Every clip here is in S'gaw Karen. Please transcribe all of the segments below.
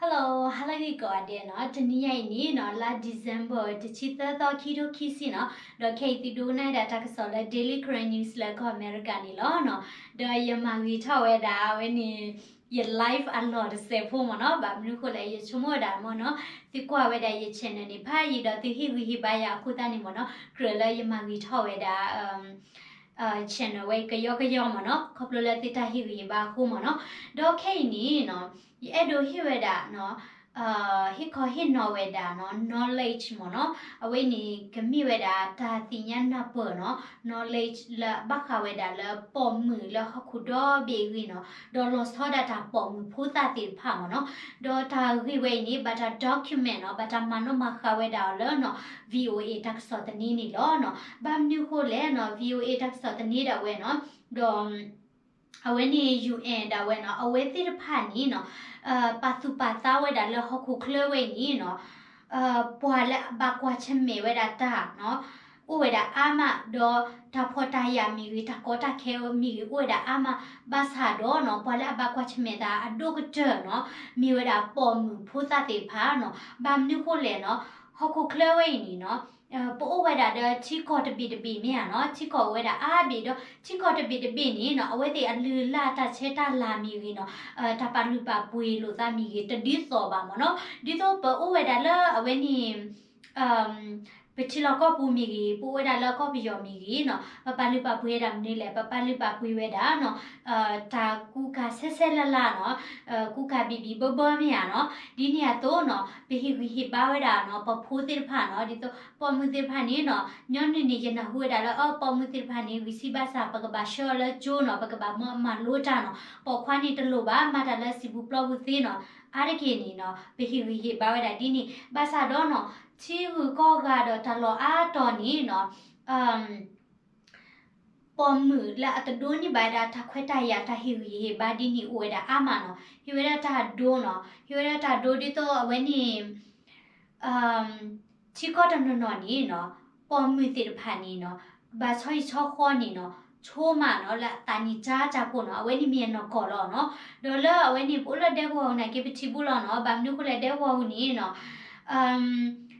Hello, hello ဂ့ၤကိးဂၤဒဲးနီၤ, တနံၤညါအံၤန့ၣ်နီၤ လါ December တဆံသၢသီ ခံထိခံဆံနီၤ, ဒီးခဲအံၤသုဒိကနၣ်ဝဲဒၣ်တၢ်ကစီၣ်လၢ Daily Karen News လၢကီၢ်အမဲရကၤန့ၣ်လီၤနီၤ, ဒီးယမၤဂ့ၤထီၣ်ဝဲဒၣ်ဝဲန့ၣ် ယ live အလီၢ်တစဲးဖိမ့ၢ်နီၤ, ဘၣ်မနုၤဃိလဲၣ် ယဆိကမိၣ်ဝဲဒၣ်မ့ၢ်နီၤ, သုကွၢ်ဝဲဒၣ်ယ channel န့ၣ် ဖးယံာ်ဒီး သုဟ့ၣ်ဂံၢ်ဟ့ၣ်ဘါယၤအဃိသတးန့ၣ်မ့ၢ်နီၤ, ကြၢးလၢယမၤဂ့ၤထီၣ်ဝဲဒၣ် channel ဝဲကယီကယီမ့ၢ်နီၤ, ခီဖျိလၢသုတၢ်ဟ့ၣ်ဂံၢ်ဟ့ၣ်ဘါအဃိမ့ၢ်နီၤ, ဒီးခဲအံၤန့ၣ်နီၤ, ယအဲၣ်ဒိးဟ့ၣ်ဝဲဒၣ်နီၤ ဟ့ၣ်ခီဟ့ၣ်နီၤဝဲဒၣ်နီၤ knowledge မ့ၢ်နီၤ, အဝဲန့ၣ်ကမ့ၢ်ဝဲဒၣ်တၢ်သ့ၣ်ညါနၢ်ပၢၢ်နီၤ, knowledge လၢအဘၣ်ဃးဝဲဒၣ်လၢပိာ်မုၣ်လၢဟီၣ်ခိၣ်ဒီဘ့ၣ်အဂ့ၢ်နီၤ, ဒီးလီၤဆီဒၣ်တၢ်ပိာ်မုၣ်ဖိသၣ်သ့ၣ်တဖၣ်မ့ၢ်နီၤ, ဒီးတၢ်ဂ့ၢ်ဝဲအံၤန့ၣ် ဘၣ်တၢ် document နီၤ, ဘၣ်တၢ်မၤနီၣ်မၤဃါဝဲဒၣ်အီၤလၢနီၤ VOA တၢ်ကစီၣ်သန့န့ၣ်လီၤနီၤ, ဘၣ်မနုၤဃိလဲၣ်နီၤ VOA တၢ်ကစီၣ်သန့ဒၣ်ဝဲနီၤ, ဒီး အဝဲန့ၣ် UN ဒၣ်ဝဲနီၤ, အဝဲသ့ၣ်တဖၣ်န့ၣ်နီၤ, ပာ်သူၣ်ပာ်သးဝဲဒၣ်လၢဟီၣ်ခိၣ်ချၢဝဲအံၤန့ၣ်နီၤ, ပှၤလၢအဘၣ်ကွၢ်ဆၢၣ်မဲာ်ဝဲဒၣ်တၢ်နီၤ, အိၣ်ဝဲဒၣ်အါမး, ဒီးတၢ်ဖှီၣ်တၢ်ယာ်မ့ၢ်ဂ့ၤ တၢ်ကီတၢ်ခဲမ့ၢ်ဂ့ၤ အိၣ်ဝဲဒၣ်အါမး, ဘၣ်ဆၣ်ဒီးနီၤ ပှၤလၢအဘၣ်ကွၢ်ဆၢၣ်မဲာ်တၢ်အဒိၣ်ကတၢၢ်နီၤ, မ့ၢ်ဝဲဒၣ်ပိာ်မုၣ်ဖိသၣ်သ့ၣ်တဖၣ်နီၤ, ဘၣ်မနုၤဃိလဲၣ်နီၤ, ဟီၣ်ခိၣ်ချၢဝဲအံၤန့ၣ်နီၤ ပအိၣ်ဝဲဒၣ်ဒီးထံကီၢ်တဘ့ၣ်တဘ့ၣ်မ့ၢ်ဧါနီၤ, ထံကီၢ်အိၣ်ဝဲဒၣ်အါဘ့ၣ်ဒီး ထံကီၢ်တဘ့ၣ်တဘ့ၣ်န့ၣ်နီၤ အဝဲသ့ၣ်အလုၢ်အလၢ်တၢ်ဆဲးတၢ်လၤမ့ၢ်ဂ့ၤနီၤ, တၢ်ပာ်လုၢ်ပာ်ပှ့ၤလိာ်သးမ့ၢ်ဂ့ၤ တဒ်သိးဘၣ်မ့ၢ်နီၤ, ဒ်သိးပအိၣ်ဝဲဒၣ်လၢအဝဲန့ၣ် ပထံလီၢ်ကီၢ်ပူၤမ့ၢ်ဂ့ၤ ပအိၣ်ဝဲဒၣ်လၢကီၢ်ပယီၤမ့ၢ်ဂ့ၤနီၤ, ပပာ်လုၢ်ပာ်ပှ့ၤဝဲဒၣ်မနုၤလဲၣ်, ပပာ်လုၢ်ပာ်ပှ့ၤဝဲဒၣ်နီၤ တၢ်ကူကၤဆဲးဆဲးလၢ်လၢ်နီၤ, ကူကၤဘံၣ်ဘံၣ်ဘၢဘၢမ့ၢ်ဧါနီၤ, ဒ်န့ၣ်အသိးနီၤ ပဟ့ၣ်ဂံၢ်ဟ့ၣ်ဘါဝဲဒၣ်နီၤ ပဖိသ့ၣ်တဖၣ်နီၤ, ဒ်သိးပိာ်မုၣ်သ့ၣ်တဖၣ်န့ၣ်နီၤ, ညီနုၢ်န့ၣ် ယနၢ်ဟူဝဲဒၣ်လၢ အပိာ်မုၣ်သ့ၣ်တဖၣ်န့ၣ် ဂံၢ်စၢ်ဘါစၢ် ပကဘၣ်ဆှၢအီၤလၢကၠိနီၤ, ပကဘၣ်မၤလိတၢ်နီၤ, ပိာ်ခွါန့ၣ်တလိၣ်ဘၣ် မၤတၢ်လၢစံာ်ပူၤပျီပူၤသ့နီၤ, အါတက့ၢ်န့ၣ်နီၤ ပဟ့ၣ်ဂံၢ်ဟ့ၣ်ဘါဝဲဒၣ်ဒ်န့ၣ်, ဘၣ်ဆၣ်ဒီးနီၤ ထံဂုၤကီၢ်ဂၤဒီးတၢ်လီၢ်အါတီၤန့ၣ်နီၤ ပိာ်မုၣ်လၢအတဒိးန့ၢ်ဘၣ်ဝဲဒၣ်တၢ်ခွဲးတၢ်ယာ် တၢ်ဟ့ၣ်ဂံၢ်ဟ့ၣ်ဘါဒ်န့ၣ်အိၣ်ဝဲဒၣ်အါမးနီၤ, ဟ့ၣ်ဝဲဒၣ်တၢ်ဒိနီၤ, ဟ့ၣ်ဝဲဒၣ်တၢ်ဒိဒ်သိးအဝဲန့ၣ် ထံကီၢ်တနီၤနီၤန့ၣ်နီၤ, ပိာ်မုၣ်သ့ၣ်တဖၣ်န့ၣ်နီၤ, ဘၣ်ဆီဟံၣ်ဆီဃီန့ၣ်နီၤ, ဆိကမိၣ်နီၤ လၢအသးနံၣ်ကၢကၢဖိနီၤ, အဝဲန့ၣ်မ့ၢ်အနီၢ်ကီၢ်လီၤနီၤ, ဒီးလၢအဝဲန့ၣ် ပအိၣ်လၢဒဲကဝီၤအူန့ၣ်က့ ပထံၣ်ဘူးလီၤနီၤ, ဘၣ်မနုၤဃိလဲၣ် ဒဲကဝီၤအူန့ၣ်နီၤ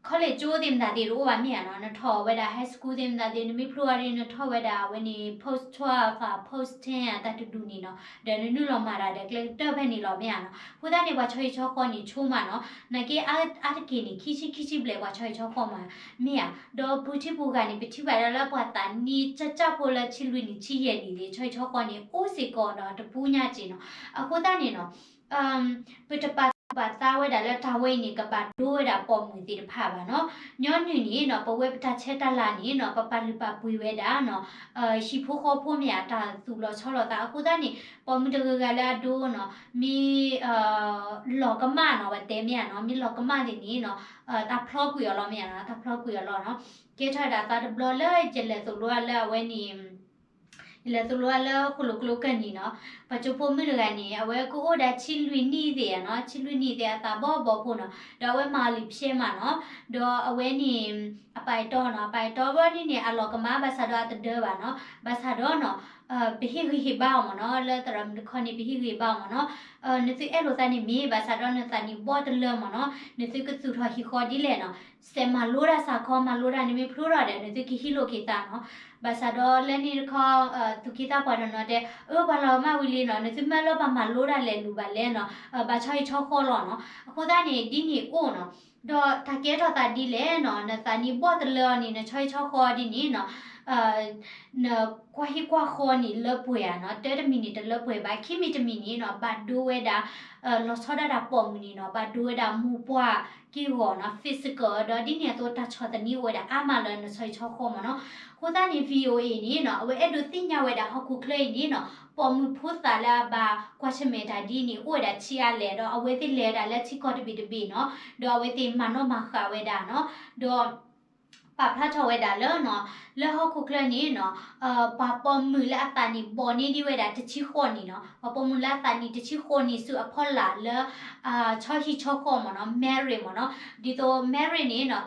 college ကၠိသ့ၣ်မတၤသ့ၣ်တအိၣ်ဘၣ်မ့ၢ်ဧါနီၤ, နထီၣ်ဝဲဒၣ် high school သ့ၣ်မတၤသ့ၣ် နမ့ၢ်ဖျိအီၤဒီး နထီၣ်ဝဲဒၣ်အဝဲန့ၣ် post twelve ဖး post ten အတၢ်တဒူၣ်န့ၣ်နီၤ, ဒီးနနုာ်လီၤမၤတၢ်ဒီးကျဲကတၢၢ်ဖဲန့ၣ်လီၤမ့ၢ်ဧါနီၤ, အဃိသတးန့ၣ် ပှၤဆီဟံၣ်ဆီဃီန့ၣ် ဆိကမိၣ်နီၤ, နာ်က့အါတက့ၢ်န့ၣ် ခံဆံခံဆံဘျဲၣ် ပှၤဆီဟံၣ်ဆီဃီမး မ့ၢ်ဧါ, ဒီးပူၤထံပူၤဂၤန့ၣ် ပထံၣ်ဘၣ်ဒၣ်လၢပှၤသးနံၣ်ကၢကၢဖိလၢ ဆံလွံၢ်နံၣ် ဆံယဲၢ်နံၣ်သ့ၣ် ဆီဟံၣ်ဆီဃီန့ၣ် အိၣ်စ့ၢ်ကီးနီၤ တပူၤညါက့နီၤ, အဃိသတးန့ၣ်နီၤ ပတပာ်သူၣ်ပာ်သးဝဲဒၣ်လၢတၢ်ဝဲအံၤန့ၣ် ကဘၣ်ဒိဝဲဒၣ်ပိာ်မုၣ်သ့ၣ်တဖၣ်ဘၣ်နီၤ, ညီနုၢ်န့ၣ်နီၤ ပဝဲပတၢ်ဆဲးတၢ်လၤန့ၣ်နီၤ ပပာ်လုၢ်ပာ်ပှ့ၤဝဲဒၣ်နီၤ, ဟံၣ်ဖိဃီဖိမ့ၢ်ဧါ တၢ်သူၣ်လီၤဆီလီၤသး အဃိသတးန့ၣ် ပိာ်မုၣ်တဂၤဂၤလၢအဒိနီၤ မ့ၢ် လီၤကမၣ်နီၤ ပတဲမ့ၢ်ဧါနီၤ မ့ၢ်လီၤကမၣ်သ့ၣ်န့ၣ်နီၤ တၢ်ဖျီကွံာ်အီၤလီၤမ့ၢ်ဧါနီၤ တၢ်ဖျီကွံာ်အီၤလီၤနီၤ, ကဲထီၣ်ဝဲဒၣ်သးတဘျီလၢယလဲၤသိၣ်လိအီၤလၢအဝဲန့ၣ် ယလဲၤသိၣ်လိအီၤလၢဃိၣ်လိၣ်ကျိကၢၢ်နံၤနီၤ, ပှၤကၠိဖိမုၣ်တဂၤန့ၣ် အဝဲကအိၣ်ဒၣ်ဆံလွံၢ်နံၣ်သ့ၣ်ဧါနီၤ ဆံလွံၢ်နံၣ်သ့ၣ် အသးဘီဘီဖိနီၤ, ဒီးအဝဲမၤအီၤလံာ်ဖျဲးမးနီၤ, ဒီးအဝဲန့ၣ် အပၢ်အဲၣ်တီနီၤ အပၢ်အဲၣ်တီဘျီန့ၣ်န့ၣ် အလီၤကမၣ်ဘၣ်ဆၣ်ဒီးအတဒၢဘၣ်နီၤ, ဘၣ်ဆၣ်ဒီးနီၤ ပဟ့ၣ်ဂံၢ်ဟ့ၣ်ဘါအီၤမ့ၢ်နီၤ, လၢသရၣ်မုၣ်တခီန့ၣ် ပဟ့ၣ်ဂံၢ်ဟ့ၣ်ဘါအီၤမ့ၢ်နီၤ, နသုအဲၣ်လိာ်သးန့ၣ်မ့ၢ် ဘၣ်ဆၣ်ဒီးနသးနံၣ်ဘီတလၢမ့ၢ်နီၤ, နသုကသူၣ်ထီၣ်ဟံၣ်ဃီဒ်လဲၣ်နီၤ, စဲးမၤလိတၢ်စးခီ မၤလိတၢ်န့ၣ်မ့ၢ်ဖျိထီၣ်ဒီး နသုကဟံးလိာ်က့ၤသးနီၤ, ဘၣ်ဆၣ်ဒီးလၢန့ၣ်တခီ သူၣ်က့သးပှၢ်တနီၤတဲ အၢ ပှၤလီၤကမၣ်ဝံၤလံနီၤ, နသုမ့ၢ်လၢပှၤမၤလိတၢ်လဲၤလူၤဘၣ်လဲၣ်နီၤ, ဘၣ်ဆီဟံၣ်ဆီဃီလီၤနီၤ, အဃိသတးန့ၣ် ဒ်န့ၣ်အိၣ်နီၤ, ဒီးတၢ်ကဲထီၣ်သးဒ်လဲၣ်နီၤ, နသးနံၣ်ဘီတလၢအီၤန့ၣ် နဆီဟံၣ်ဆီဃီဒ်န့ၣ်နီၤ နကွၢ်ဟံၣ်ကွၢ်ဃီန့ၣ်လၢပှဲၤဧါနီၤ, တၢ်တမံၤန့ၣ်တလၢပှဲၤဘၣ်, ခံမံၤတမံၤန့ၣ်နီၤ ဘၣ်ဒိဝဲဒၣ် လီၤဆီဒၣ်တၢ်ပိာ်မုၣ်န့ၣ်နီၤ, ဘၣ်ဒိဝဲဒၣ်မိၢ်ပှၢ်က့ၢ်ဂီၤနီၤ physical ဒီးဒ်န့ၣ်အသိးတၢ်ဆီၣ်သနံးအိၣ်ဝဲဒၣ်အါမးလၢနဆီဟံၣ်ဆီဃီမ့ၢ်နီၤ, အဃိသတးန့ၣ် VOA န့ၣ်နီၤ အဝဲအဲၣ်ဒိးသ့ၣ်ညါဝဲဒၣ်ဟီၣ်ခိၣ်ချၢအံၤန့ၣ်နီၤ ပိာ်မုၣ်ဖိသၣ်လၢအဘၣ်ကွၢ်ဆၢၣ်မဲာ်တၢ်ဒ်န့ၣ် အိၣ်ဝဲဒၣ်ဆံးအါလဲၣ် ဒီးအဝဲသ့ၣ်လဲၤဝဲဒၣ်လၢထံကီၢ်တဘ့ၣ်တဘ့ၣ်နီၤ, ဒီးအဝဲသ့ၣ်မၤနီၣ်မၤဃာ်ဝဲဒၣ်နီၤ, ဒီး ပာ်ဖျါထီၣ်ဝဲဒၣ်လၢနီၤ လၢဟီၣ်ခိၣ်ချၢန့ၣ်နီၤ ပှၤပိာ်မုၣ်လၢအသးနံၣ်ဘီၣ်န့ၢ်ဒံးဝဲဒၣ်တဆံဃိးနံၣ်နီၤ, ပှၤပိာ်မုၣ်လၢအသးနံၣ်တဆံဃိးနံၣ်ဆူအဖီလာ်လၢ ဆီဟံၣ်ဆီဃီမ့ၢ်နီၤ married မ့ၢ်နီၤ, ဒ်သိး married န့ၣ်နီၤ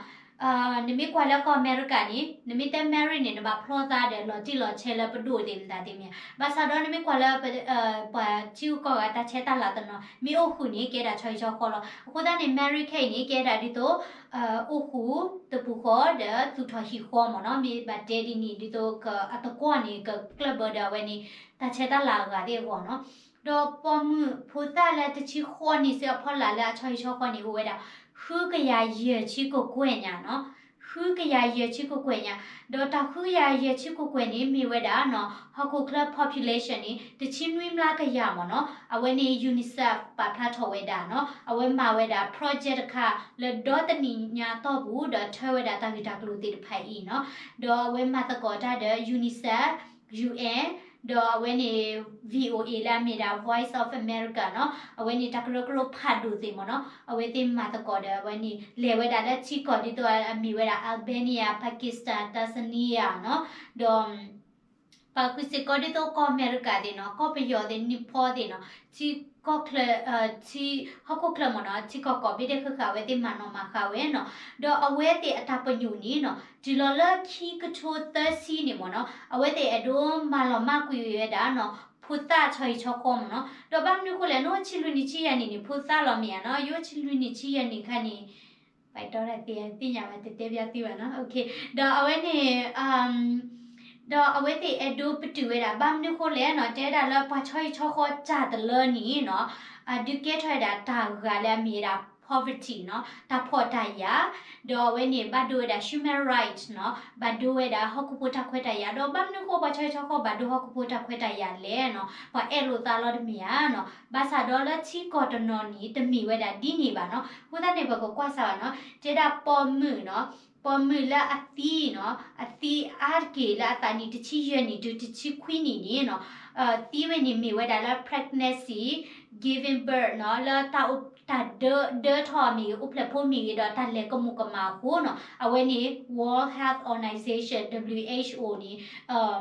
နမ့ၢ်ကွၢ်လၢကီၢ်အမဲရကၤန့ၣ် နမ့ၢ်တဲ married န့ၣ် နဘၣ်ဖျီသးဒီးလီၤတံၢ်လီၤဆဲးလၢပဒိၣ်သ့ၣ်မတၤသ့ၣ်မ့ၢ်ဧါ. ဘၣ်ဆၣ်ဒီးနမ့ၢ်ကွၢ်လၢ ပှၤထံဂုၤကီၢ်ဂၤတၢ်ဆဲးတၢ်လၤတနီၤ မ့ၢ်အိၣ်ဃုာ်န့ၣ် ကဲဒၣ်ဆီဟံၣ်ဆီဃီလီၤ. အဃိသတးန့ၣ် married ခဲအံၤန့ၣ် ကဲဒၣ်ဒ်သိး အိၣ်ဃုာ်တပူၤဃီဒီးသူၣ်ထီၣ်ဟံၣ်ဃီမ့ၢ်နီၤ. မ့ၢ်ဘၣ်တဲဒ်န့ၣ် ဒ်သိးအသကွီၢ်န့ၣ် ကကျၢၢ်ဘၢဒီးအဝဲန့ၣ် တၢ်ဆဲးတၢ်လၤအဂၤသ့ၣ်အဂီၢ်နီၤ. ဒီးပိာ်မုၣ်ဖိသၣ်လၢတဆံဃိးနံၣ်ဆူအဖီလာ်လၢအဆီဟံၣ်ဆီဃီန့ၣ် အိၣ်ဝဲဒၣ် ဃုကယၤယဲၢ်ဆံကကွဲၢ်ညါနီၤ. ဃုကယၤယဲၢ်ဆံကကွဲၢ်ညါ, ဒီးတၢ်ဃုကယၤယဲၢ်ဆံကကွဲၢ်န့ၣ် မ့ၢ်ဝဲဒၣ်နီၤ ဟီၣ်ခိၣ်ချၢ population န့ၣ် တဆံနွံမျးကယၤမ့ၢ်နီၤ. အဝဲန့ၣ် UNICEF ပာ်ဖျါထီၣ်ဝဲဒၣ်နီၤ. အဝဲမၤဝဲဒၣ် project တခါလၢဒီတနံၣ်ညါအတီၢ်ပူၤ ဒီးထၢဝဲဒၣ်တၢ်ဂ့ၢ်တၢ်ကျိၤသ့ၣ်တဖၣ်အံၤနီၤ. ဒီးအဝဲမၤသကိးတၢ်ဒီး UNICEF, UN, ဒီးအဝဲန့ၣ် VOA လၢအမ့ၢ်ဒၣ် Voice of America နီၤ. အဝဲန့ၣ်တၢ်ကရၢကရိဖးဒိၣ်သ့ၣ်မ့ၢ်နီၤ. အဝဲသ့ၣ်မၤသကိးဒီးအဝဲန့ၣ် လဲၤဝဲဒၣ်လၢထံကီၢ်ဒ်သိးအမ့ၢ်ဝဲဒၣ် Albania, Pakistan, Tanzania နီၤ. ဒီး ပာ်ဃုာ်စ့ၢ်ကီးဒ်သိးကီၢ်အမဲရကၤသ့ၣ်နီၤ, ကီၢ်ပယီၤသ့ၣ်, နံၣ်ဖီသ့ၣ်နီၤ, ထံကီၢ်ချၢ, ထံ, ဟီၣ်ခိၣ်ချၢမ့ၢ်နီၤ, ထံကီၢ်ကိးဘ့ၣ်ဒဲးဃၣ်ဃၣ် အဝဲသ့ၣ်မၤနီၣ်မၤဃါဝဲနီၤ. ဒီးအဝဲသ့ၣ်အတၢ်ပညိၣ်န့ၣ်နီၤ, တုၤလီၤလၢခံကထိသၢဆံန့ၣ်မ့ၢ်နီၤ, အဝဲသ့ၣ်အဲၣ်ဒိးမၤလီၤမၢ်ကွံာ်ဝဲဒၣ်နီၤ, ဖိသၣ်ဆီဟံၣ်ဆီဃီမ့ၢ်နီၤ. ဒီးဘၣ်မနုၤဃိလဲၣ်, နအိၣ်ဆံလွံၢ်နံၣ်ဆံယဲၢ်နံၣ်န့ၣ် ဖိသၣ်လီၤမ့ၢ်ဧါနီၤ, ယအိၣ်ဆံလွံၢ်နံၣ်ဆံယဲၢ်နံၣ်ခါန့ၣ် ဘၣ်တီဒၣ်သ့ၣ်ညါဘၣ် တတဲပျးသုဘၣ်နီၤ. ဒီးအဝဲန့ၣ်, ဒီးအဝဲသ့ၣ်အဲၣ်ဒိးပတုာ်ဝဲဒၣ် ဘၣ်မနုၤဃိလဲၣ်နီၤ, တဲဒၣ်လၢပှၤဆီဟံၣ်ဆီဃီတၢ်တလၢန့ၣ်နီၤ, ဒုးကဲထီၣ်ဝဲဒၣ်တၢ်ဂၤလၢအမ့ၢ်ဝဲဒၣ် poverty နီၤ, တၢ်ဖှီၣ်တၢ်ယာ်, ဒီးအဝဲန့ၣ်ဘၣ်ဒိဝဲဒၣ် human right နီၤ, ဘၣ်ဒိဝဲဒၣ်ဟီၣ်ခိၣ်ဖိတၢ်ခွဲးတၢ်ယာ်, ဒီးဘၣ်မနုၤဃိပှၤဆီဟံၣ်ဆီဃီဘၣ်ဒိဟီၣ်ခိၣ်ဖိတၢ်ခွဲးတၢ်ယာ်လဲၣ်နီၤ, ပှၤအဲၣ်လိာ်သးလီၤတမ့ၢ်ဧါနီၤ. ဘၣ်ဆၣ်ဒီးလၢထံကီၢ်တနီၤန့ၣ် တမ့ၢ်ဝဲဒၣ်ဒ်န့ၣ်ဘၣ်နီၤ. အဃိသတးန့ၣ် ပကကွၢ်စၢ်ဘၣ်နီၤ, တဲဒၣ်ပိာ်မုၣ်နီၤ, ပိာ်မုၣ်လၢအသံနီၤ, အသံအါတက့ၢ်လၢအသးနံၣ်တဆံယဲၢ်နံၣ်တုၤတဆံခွံနံၣ်န့ၣ်နီၤ, သံဝဲန့ၣ်မ့ၢ်ဝဲဒၣ်လၢ pregnancy, giving birth နီၤ, လၢတၢ်အိၣ်တၢ်ဒၢ, ဒၢထီၣ်မ့ၢ်ဂ့ၤ, အိၣ်ဖျဲၣ်ဖိမ့ၢ်ဂ့ၤ, ဒီးတၢ်လဲၤကမူၤကမၣ်အဃိနီၤ, အဝဲန့ၣ် World Health Organization, WHO န့ၣ်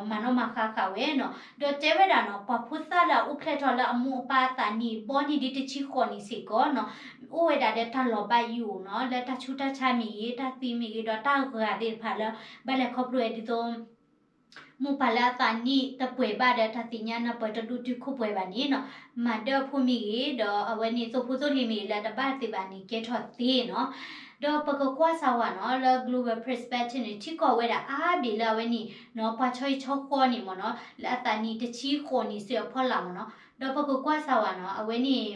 မၤနီၣ်မၤဃါဃာ်ဝဲနီၤ. ဒီးတဲဝဲဒၣ်နီၤ, ပှၤဖိသၣ်လၢအအိၣ်ဖျဲၣ်ထီၣ်လၢအမိၢ်အပၢ်အသးနံၣ် ဘီနံၣ်ဒ်တဆံဃိးနံၣ်စ့ၢ်ကီးနီၤ, အိၣ်ဝဲဒၣ်ဒီးတၢ်လီၤဘၣ်ယိၣ်နီၤ, လၢတၢ်ဆူးတၢ်ဆါမ့ၢ်ဂ့ၤ, တၢ်သံမ့ၢ်ဂ့ၤ, ဒီးတၢ်ဂၤသ့ၣ်တဖၣ်လၢ ဘၣ်လဲၤခီဖျိဝဲဒ်သိး မိၢ်ပၢ်လၢအသးနံၣ်တပှဲၤဘၣ်ဒီး တၢ်သ့ၣ်ညါနၢ်ပၢၢ်တဒိၣ်တုာ်ခိၣ်ပှဲၤဘၣ်န့ၣ်နီၤ, မၤဒၢအဖိမ့ၢ်ဂ့ၤ, ဒီးအဝဲန့ၣ်သိဖိသိလံၤမ့ၢ်ဂ့ၤ လၢတဘၣ်သ့ၣ်ဘၣ်န့ၣ် ကဲထီၣ်သ့နီၤ. ဒီးပကကွၢ်စၢ်ဝဲနီၤ, လၢ global perspective န့ၣ် ထံကီၢ်ဝဲဒၣ်အါဘ့ၣ်လၢအဝဲန့ၣ်နီၤ, ပှၤဆီဟံၣ်ဆီဃီန့ၣ်မ့ၢ်နီၤ, လၢအသးနံၣ်တဆံဃိးနံၣ်ဆူအဖီလာ်မ့ၢ်နီၤ. ဒီးပကကွၢ်စၢ်ဝဲနီၤ, အဝဲန့ၣ်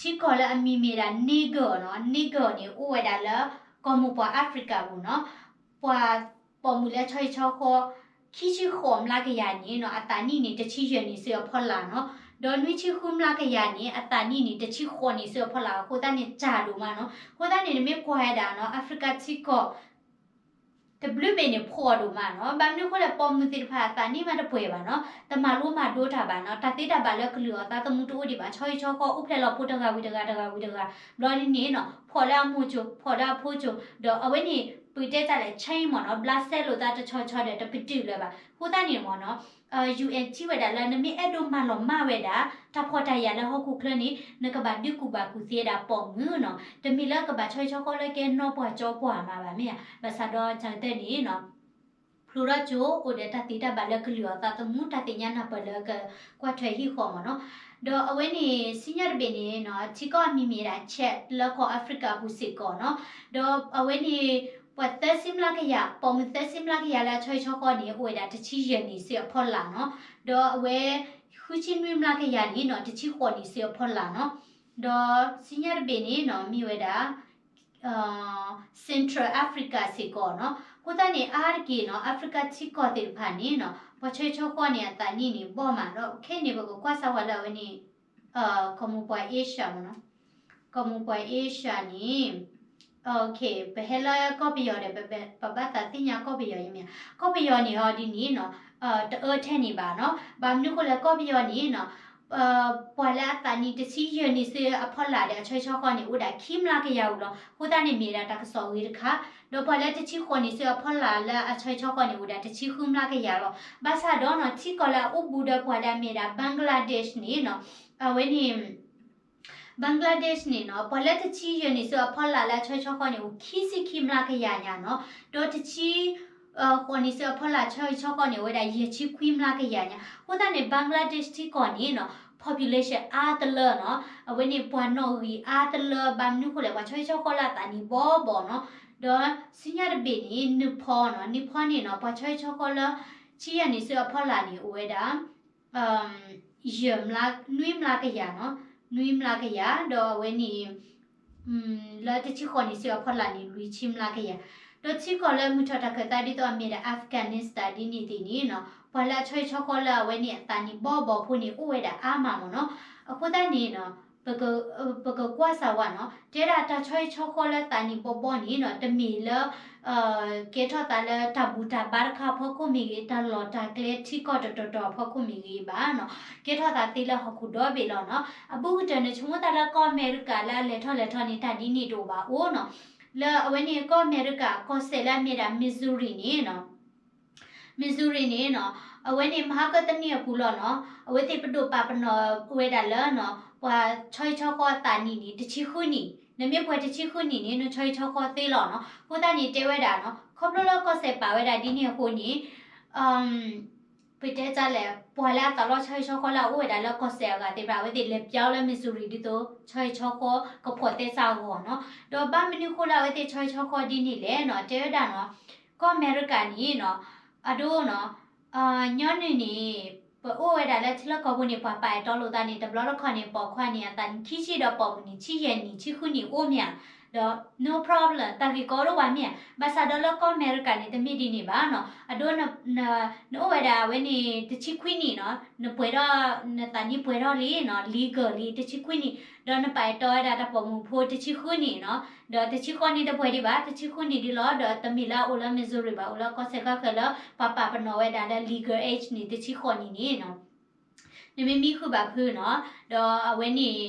ထံကီၢ်လၢအမံၤမ့ၢ်ဒၣ် Niger နီၤ, Niger န့ၣ် အိၣ်ဝဲဒၣ်လၢ ကီၢ်မိၢ်ပှၢ် Africa ပူၤနီၤ. ပှၤပိာ်မုၣ်လၢဆီဟံၣ်ဆီဃီ ခံဆံဃိးမျးကယၤန့ၣ်နီၤ, အသးနံၣ်န့ၣ် တဆံယဲၢ်နံၣ်ဆူအဖီလာ်နီၤ. ဒီးနွံဆံဃုမျးကယၤန့ၣ် အသးနံၣ်န့ၣ် တဆံဃိးနံၣ်ဆူအဖီလာ်, အဃိသတးန့ၣ် စှၤဒိၣ်မးနီၤ. အဃိသတးန့ၣ် နမ့ၢ်ကွၢ်ဝဲဒၣ်နီၤ, Africa ထံကီၢ် တဘျုးဘ့ၣ်န့ၣ် ဖှီၣ်ဒိၣ်မးနီၤ. ဘၣ်မနုၤအဃိလဲၣ်, ပိာ်မုၣ်သ့ၣ်တဖၣ်အသးနံၣ်မးတပှဲၤဘၣ်နီၤ, တမၤလိမၤဒိတၢ်ဘၣ်နီၤ, တၢ်သ့တၢ်ဘၣ်လၢကလုၢ်အီၣ်သးသမူတအိၣ်ဒံးဘၣ်, ဆီဟံၣ်ဆီဃီအိၣ်ဖျဲၣ်လီၤဖိတဂၤဝံၤတဂၤ တဂၤဝံၤတဂၤ, ဘျီဒ်န့ၣ်နီၤ, ဖှီၣ်လၢအမိၢ်စိၤ ဖှီၣ်လၢအဖိစိၤ, ဒီးအဝဲန့ၣ် ပတဲတၢ်လဲၣ် chain မ့ၢ်နီၤ, ဘျးစဲလိာ်သးတဆီဆီဒီး တပတုာ်လၢၤဘၣ်. အဃိသတးန့ၣ်မ့ၢ်နီၤ, UN ထံၣ်ဝဲဒၣ်လၢနမ့ၢ်အဲၣ်ဒိးမၤလီၤမၢ်ဝဲဒၣ် တၢ်ဖှီၣ်တၢ်ယာ်လၢဟီၣ်ခိၣ်ချၢန့ၣ် နကဘၣ်ဒုးကူၣ်ဘၣ်ကူၣ်သ့ဝဲဒၣ်ပိာ်မုၣ်နီၤ, တမ့ၢ်လၢကဘၣ်ဆီဟံၣ်ဆီဃီလၢကဲနီၢ်ပှၢ်ကၠီပှၢ်မးဘၣ်မ့ၢ်ဧါ. ဘၣ်ဆၣ်ဒီးတၢ်ကတၢၢ်န့ၣ်နီၤ, ဖျိထီၣ်ကၠိ အိၣ်ဒီးတၢ်သ့တၢ်ဘၣ်လၢကလုၢ်အီၣ်သးသမူ တၢ်သ့ၣ်ညါနၢ်ပၢၢ်လၢကကွၢ်ထွဲဟံၣ်ဃီမ့ၢ်နီၤ. ဒီးအဝဲန့ၣ် စံၣ်ညီၣ်တဘ့ၣ်န့ၣ်နီၤ, ထံကီၢ်အမံၤမ့ၢ်ဒၣ် Chad လၢကီၢ် Africa အပူၤစ့ၢ်ကီးနီၤ. ဒီးအဝဲန့ၣ် ပှၤသၢဆံမျးကယၤ, ပိာ်မုၣ်သၢဆံမျးကယၤလၢအဆီဟံၣ်ဆီဃီန့ၣ် အိၣ်ဝဲဒၣ်တဆံယဲၢ်နံၣ်ဆူအဖီလာ်နီၤ. ဒီးအဝဲ ဃုဆံနွံမျးကယၤန့ၣ်နီၤ, တဆံဃိးနံၣ်ဆူအဖီလာ်နီၤ. ဒီးစံၣ်ညီၣ်တဘ့ၣ်န့ၣ်နီၤ, မ့ၢ်ဝဲဒၣ် Central Africa စ့ၢ်ကီးနီၤ. အဃိသတးန့ၣ် အါတက့ၢ်နီၤ, Africa ထံကီၢ်သ့ၣ်တဖၣ်န့ၣ်နီၤ, ပှၤဆီဟံၣ်ဆီဃီန့ၣ် အသးနံၣ်န့ၣ် ဘီၣ်မးဒီး ခဲအံၤန့ၣ် ပကကွၢ်စၢ်ဝဲလၢအဝဲန့ၣ် ကီၢ်မိၢ်ပှၢ် Asia မ့ၢ်နီၤ, ကီၢ်မိၢ်ပှၢ် Asia န့ၣ် ပဟဲလၢကီၢ်ပယီၤဒီး ပဘၣ်သးသ့ၣ်ညါကီၢ်ပယီၤအံၤမ့ၢ်ဧါ. ကီၢ်ပယီၤန့ၣ်ဟီဒ်န့ၣ်နီၤ, တအၢထဲန့ၣ်ဘၣ်နီၤ. ဘၣ်မနုၤဃိလဲၣ် ကီၢ်ပယီၤန့ၣ်နီၤ, ပှၤလၢအသးနံၣ်တဆံယဲၢ်နံၣ်ဆူအဖီလာ်ဒီးအဆီဟံၣ်ဆီဃီန့ၣ် အိၣ်ဒၣ်ခံမျးကယၤဧိၤလီၤ. အဃိသတးန့ၣ်မ့ၢ်ဒၣ်တၢ်ကစီၣ်ဂ့ၤတခါ, ဒီးပှၤလၢတဆံဃိးနံၣ်ဆူအဖီလာ်လၢအဆီဟံၣ်ဆီဃီန့ၣ် အိၣ်ဒၣ်တဆံဃုမျးကယၤလီၤ. ဘၣ်ဆၣ်ဒီးနီၤ ထံကီၢ်လၢအအိၣ်ဘူးဒီးပှၤလၢအမ့ၢ်ဒၣ် Bangladesh န့ၣ်နီၤ, အဝဲန့ၣ် Bangladesh န့ၣ်နီၤ ပှၤလၢတဆံယဲၢ်နံၣ်ဆူအဖီလာ်လၢအဆီဟံၣ်ဆီဃီန့ၣ် အိၣ်ခံဆံခံမျးကယၤညါနီၤ, ဒီးတဆံ ဃိးနံၣ်ဆူအဖီလာ်ဆီဟံၣ်ဆီဃီန့ၣ် အိၣ်ဝဲဒၣ်ယဲၢ်ဆံခွံမျးကယၤညါ. အဃိသတးန့ၣ် Bangladesh ထံကီၢ်န့ၣ်နီၤ population အါတလၢနီၤ, အဝဲန့ၣ်ပှၤနီၣ်ဂံၢ်အါတလၢ ဘၣ်မနုၤဃိလဲၣ် ပှၤဆီဟံၣ်ဆီဃီလၢအသးနံၣ်ဘီဘီနီၤ, ဒီးဆူညါတဘ့ၣ်န့ၣ် Nepal နီၤ, Nepal န့ၣ်နီၤ ပှၤဆီဟံၣ်ဆီဃီလၢ ဆံယဲၢ်နံၣ်ဆူအဖီလာ်န့ၣ် အိၣ်ဝဲဒၣ် ယဲၢ်မျး နွံမျးကယၤနီၤ, နွံမျးကယၤ, ဒီးအဝဲန့ၣ် လၢတဆံဃိးနံၣ်ဆူအဖီလာ်န့ၣ် လွံၢ်ဆံမျးကယၤ, ဒီးထံကီၢ်လၢမုၢ်ထီၣ်တၢ်ခၢၣ်သးဒ်သိးအမ့ၢ်ဒၣ် Afghanistan ဒ်န့ၣ်သ့ၣ်န့ၣ်နီၤ ပှၤလၢအဆီဟံၣ်ဆီဃီလၢအဝဲန့ၣ်အသးနံၣ်ဘီဘီဖိန့ၣ် အိၣ်ဝဲဒၣ်အါမးမ့ၢ်နီၤ. အဃိသတးန့ၣ်နီၤ ပကကွၢ်စၢ်ဝဲနီၤ တဲဒၣ်တၢ်ဆီဟံၣ်ဆီဃီလၢသးနံၣ်ဘီဘီန့ၣ်နီၤ တမ့ၢ်လၢ ကဲထီၣ်သးလၢတၢ်ဘူၣ်တၢ်ဘါတခါအဖီခိၣ်မ့ၢ်ဂ့ၤ, တၢ်လီၢ်တၢ်ကျဲထံကီၢ်တတီၤတီၤအဖီခိၣ်မ့ၢ်ဂ့ၤဘၣ်နီၤ, ကဲထီၣ်သးသ့လၢဟီၣ်ခိၣ်ဒီဘ့ၣ်လီၤနီၤ. အဘူးကတၢၢ်န့ၣ် ဆိကမိၣ်သးလၢကီၢ်အမဲရကၤလၢအလဲၤထီၣ်လဲၤထီန့ၣ် တၢ်ဒ်န့ၣ်တအိၣ်ဘၣ်အိၣ်နီၤ. လၢအဝဲန့ၣ်ကီၢ်အမဲရကၤကီၢ်စဲၣ်လၢအမ့ၢ်ဒၣ် Missouri န့ၣ်နီၤ Missouri န့ၣ်နီၤ အဝဲန့ၣ်မဟါကတနံၣ်အပူၤလီၤနီၤ အဝဲသ့ၣ်ပဒိၣ်ပာ်ပနီၣ်ဝဲဒၣ်လၢနီၤ ပှၤဆီဟံၣ်ဆီဃီအသးနံၣ်န့ၣ် တဆံဃုနံၣ်, နမ့ၢ်ပှဲၤတဆံဃုနံၣ်န့ၣ် နဆီဟံၣ်ဆီဃီသ့လီၤနီၤ. အဃိသတးန့ၣ်တဲဝဲဒၣ်နီၤ ခီဖျိလၢကီၢ်စဲၣ်ပာ်ဝဲဒၣ်ဒ်န့ၣ်အဃိန့ၣ် ပတဲတၢ်လဲၣ် ပှၤလၢအသးလီဆီဟံၣ်ဆီဃီလၢအအိၣ်ဝဲဒၣ်လၢကီၢ်စဲၣ်အဂၤသ့ၣ်တဖၣ် အဝဲသ့ၣ်လဲၤပၠီလၢ Missouri ဒ်သိးဆီဟံၣ်ဆီဃီကဖီၣ်သဲစးအဂီၢ်နီၤ. ဒီးဘၣ်မနုၤဃိလၢအဝဲသ့ၣ်ဆီဟံၣ်ဆီဃီဒ်န့ၣ်လဲၣ်နီၤ တဲဝဲဒၣ်နီၤ ကီၢ်အမဲရကၤန့ၣ်နီၤ အဒိနီၤ ညီနုၢ်န့ၣ် ပအိၣ်ဝဲဒၣ်လၢထံလီၢ်ကီၢ်ပူၤန့ၣ် ပှၤပာ်အဲၣ်တီလိာ်သးန့ၣ် တဘျီတခီၣ်န့ၣ် ပိာ်ခွါန့ၣ် အသးနံၣ်ခံဆံဒီးပိာ်မုၣ်န့ၣ် ဆံယဲၢ်နံၣ် ဆံဃုနံၣ်အိၣ်မ့ၢ်ဧါ, ဒီး no problem တၢ်ဂ့ၢ်ကီဒိၣ်ဘၣ်မ့ၢ်ဧါ. ဘၣ်ဆၣ်ဒီးလၢကီၢ်အမဲရကၤန့ၣ် တမ့ၢ်ဒ်န့ၣ်ဘၣ်နီၤ. အဒိ နအိၣ်ဝဲဒၣ်အဝဲန့ၣ် တဆံခွံနံၣ်နီၤ နပှဲၤထီၣ် နသးနံၣ်ပှဲၤထီၣ်လံနီၤ legal လံ တဆံခွံနံၣ် ဒီးနပာ်အဲၣ်တီဝဲဒၣ်တၢ်ပိာ်မုၣ်ဖိတဆံဃုနံၣ်နီၤ ဒီးတဆံဃိးနံၣ်တပှဲၤဒံးဘၣ် တဆံဃုနံၣ်ဒ်လီၤ. ဒီးတမ့ၢ်လၢအအိၣ်လၢ Missouri ဘၣ် အိၣ်လၢကီၢ်စဲၣ်ကီၢ်ချၢလၢ ပှၤပာ်ပနီၣ်ဝဲဒၣ်လၢ legal age န့ၣ် တဆံဃိးနံၣ်န့ၣ်နီၤ နမ့ၢ်မံဃုာ်ဘၣ်ဖုနီၤ ဒီးအဝဲန့ၣ်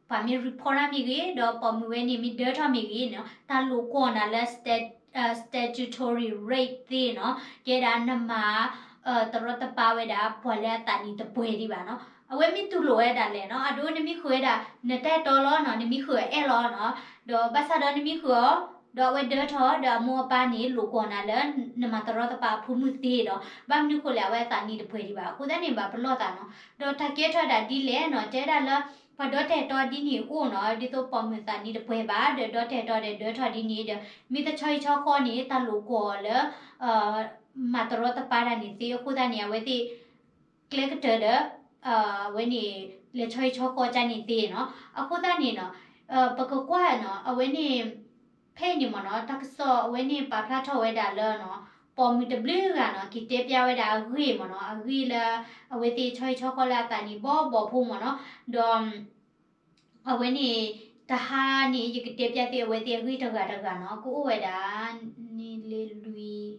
ပှၤမ့ၢ် report တၢ်မ့ၢ်ဂ့ၤ ဒီးပိာ်မုၣ်ဝဲန့ၣ်မ့ၢ်ဒၢထီၣ်မ့ၢ်ဂ့ၤနီၤ တၢ်လိာ်ကွီၢ်နၤလၢ stat- statutory rape သ့နီၤ ကဲဒၣ်နမၤ တရီတပါဝဲဒၣ် ပှၤလၢအသးနံၣ်တပှဲၤဒံးဘၣ်နီၤ. အဝဲမ့ၢ်တူၢ်လိာ်ဝဲဒၣ်လဲၣ်နီၤ အဒိနမံဃုာ်ဝဲဒၣ် နတၢ်အဲၣ်တီလီၤနီၤ နမံဃုာ်အအဲၣ်လီၤနီၤ ဒီးဘၣ်ဆၣ်ဒီးနမံဃုာ်အီၤ ဒီးအဝဲဒၢထီၣ် ဒီးအမိၢ်အပၢ်န့ၣ် လိာ်ကွီၢ်နၤလၢ နမၤတရီတပါအဖိမုၣ်သ့ဒီး ဘၣ်မနုၤဃိလဲၣ် အဝဲအသးနံၣ်တပှဲၤဒံးဘၣ် အဃိသတးန့ၣ် ဘၣ်ပလီၢ်သးနီၤ. ဒီးတၢ်ကဲထီၣ်ဝဲဒၣ်ဒ်လဲၣ်နီၤ တဲဒၣ်လၢ ပှၤဒီတၢ်အဲၣ်တီဒ်န့ၣ်အိၣ်နီၤ ဒ်သိးပိာ်မုၣ်သးနံၣ်တပှဲၤဘၣ် ဒီးဒီတၢ်အဲၣ်တီဒီးဒၢထီၣ်ဒ်န့ၣ်ဒီး မ့ၢ်တဆီဟံၣ်ဆီဃီန့ၣ် တၢ်လိာ်ကွီၢ်လၢ မၤတရီတပါတၢ်န့ၣ်သ့ အဃိသတးန့ၣ် အဝဲသ့ၣ် ကျဲကတၢၢ်ဒီး အဝဲန့ၣ် လဲၤဆီဟံၣ်ဆီဃီကန့ၣ်သ့နီၤ. အဃိသတးန့ၣ်နီၤ ပကကွၢ်နီၤ အဝဲန့ၣ် ဖဲအံၤန့ၣ်မ့ၢ်နီၤ တၢ်ကစီၣ်အဝဲန့ၣ်ပာ်ဖျါထီၣ်ဝဲဒၣ်လၢနီၤ ပိာ်မုၣ်တဘျုးဂၤနီၤ က့ၤတဲပျၢ်ဝဲဒၣ်အဂ့ၢ်မ့ၢ်နီၤ အဂ့ၢ်လၢ အဝဲသ့ၣ်ဆီဟံၣ်ဆီဃီလၢအသးနံၣ်ဘီဘီဖိမ့ၢ်နီၤ ဒီး အဝဲန့ၣ် တဟါန့ၣ် ယကတဲပျၢ်သုအဝဲသ့ၣ်အဂ့ၢ်တဂၤတဂၤနီၤ ကအိၣ်ဝဲဒၣ် နံၣ်လၢလွံၢ်